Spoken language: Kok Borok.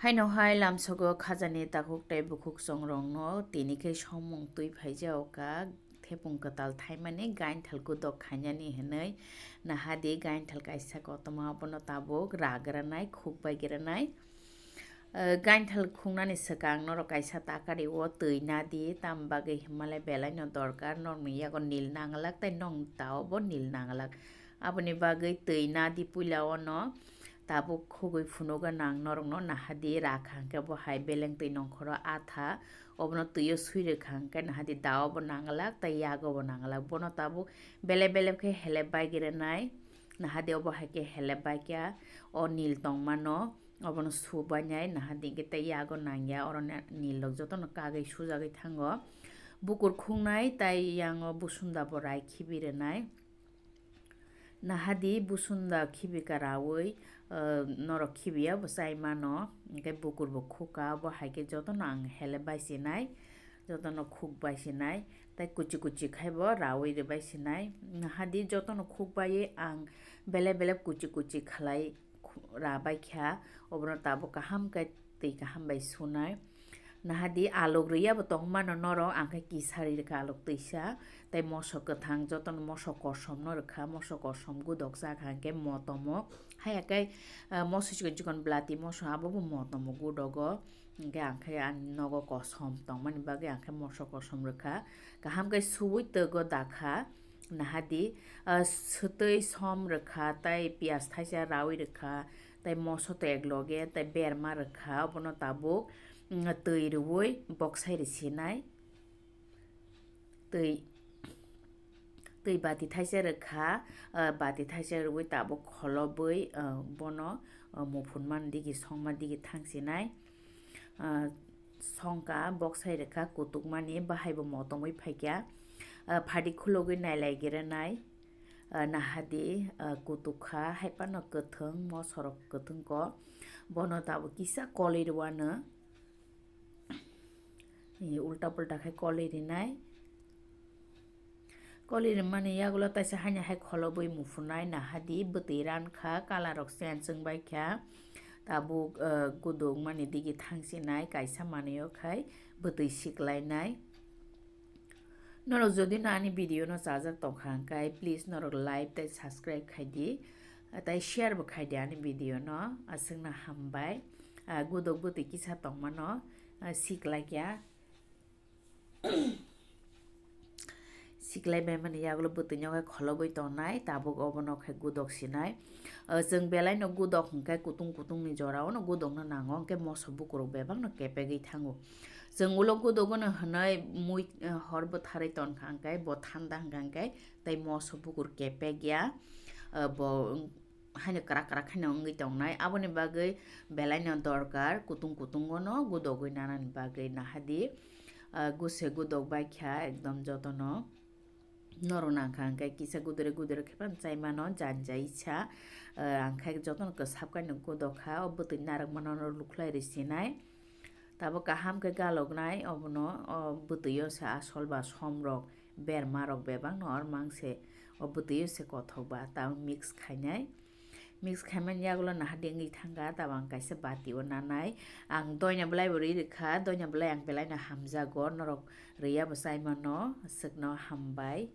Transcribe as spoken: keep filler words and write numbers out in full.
Haino hai lamsogo khajani takhuk tei bukhuk chongrokno tini khe somung twi phaijao ka, thepung kwtal thaimani gainthal gudok khainani hinwi nahadi gainthal kaisa kotorma abono tabuk ragranai, khukbai granai. Eh, gainthal khungnani swkang norok kaisa takari o twi nadi, tam bagwi himlai belaino dorkar, norokni yago nil nanglak tei nong ta obo nil nanglak. Aboni bagwi twi nadi puila ono tabuk khugwi phunugo nang norokno nahadi rakha hwnkhe bo hai beleng twi nongkhoro atha, obono twio swi rwkha hwnkhe nahadi da obo nanglak tei yago bo nanglak. Bono tabuk belep belep khe helep bai granai, nahadi obo hai khe helep bai kha o nil tongmano. Obono subainai nahadi hwnkhe tei yago nangya, oro ni-, nil rok jotono kagwi sujagwi thango. Bukur khungnai tei yango busunda bo rai khibi rwnai. Nahadi busunda khibika raui, eh, norok khibiya bo chai mano, hwnkhe bukur bo khuka, bo hai khe jotono ang hele bai sinai, jotono khuk bai sinai, tei kuchi kuchi khai bo raui rwbai sinai. Nahadi jotono khuk baiwi ang belep belep kuchi kuchi khlai khu-, ra bai kha, obono tabuk kaham khe twi kaham bai sunai. Nahadi alok rwya bo tong mano norok, ang khe kisa ri rwkha alok twisa, tei moso kwthang jotono moso kosom no rwkha, moso kosom gudok chakha hwnkhe motomo, haya khe, ah, moso chikon chikon blati moso abo bo motomo gudogo, hwnkhe ang khe ani nogo kosom tongmani bagwi ang khe moso kosom rwkha, kaham khe suwi twgo dakha. Nahadi, ah, swtwi som rwkha, tei piyaj thaisa raui rwkha, tei moso tek loge, tei berma rwkha, obono tabuk, mm, twi rwui boksai rwsinai. Twi, twi bati thaisa rwkha, ah, bati thaisa rwui tabuk kholobwi, ah, bono, ah, muphunmani digi songma digi thangsinai. Ah, songkha boksai rwkha kutukmani, bahai bo motomwi phaikha. Ah, phadi khulogwi nailai granai. Ah, nahadi, ah, kutuk kha, hai phano kwthwng, mosorok kwthwng ko. Bono tabuk kisa kolwi rwano. Ulta pulta khai kolwi rinai. Kolwi rimani yagulo taisa haino hai kholobwi muphunai nahadi bwtwi rankha, colour rok change wngbaikha. Tabuk, eh, guduk mani digi thangsinai kaisa manwi o khai bwtwi siklainai. Norok jodi no ani video no chajak tongkha hwnkhe, please norok like tei subscribe khaidi, tei share bo khaidi ani video no. Aswkno hambai. Ah, guduk bwtwi kisa tongmano, ah, siklaikya. Siklai bai mani yagulo bwtwi no khe kholobwi tongnai, tabuk obono khe gudok sinai. O, chwng belai no gudok hwnkhe kutung kutung ni jora o no gudok no nango, hwnkhe moso bukurok bebak no kepegwi thango. Chwng ulo gudok no hwnwi mui, eh, hor bwtharwi tonkha hwnkhe bo thanda hwnkha hwnkhe tei moso bukur kepek ya, eh, bo haino kwrak kwrak haino wngwi tongnai. Aboni bagwi belai no dorkar kutung kutung o no gudogwi nanani bagwi nahadi, ah, guse gudok bai kha ekdom jotono. Norok nangkha hwnkhe kisa gudure gudure khe phano chai mano, janja isa, ah, ang khe jotono kwsap kaino gudok kha, o bwtwi narwk mano no lukhlai rw sinai. Tabuk kaham khe galoknai obono, o bwtwi o se asol ba som rok berma rok bebak no or mang se, o bwtwi o se kothok ba tabuk mix khainai. Mix khaimani yagulo nahadi wngwi thangkha, tabuk ang kaisa bati o nanai. Ang doina belai bo rwi rwkha, doina belai ang belai no hamjago, norok rwya bo chai mano, aswkno hambai.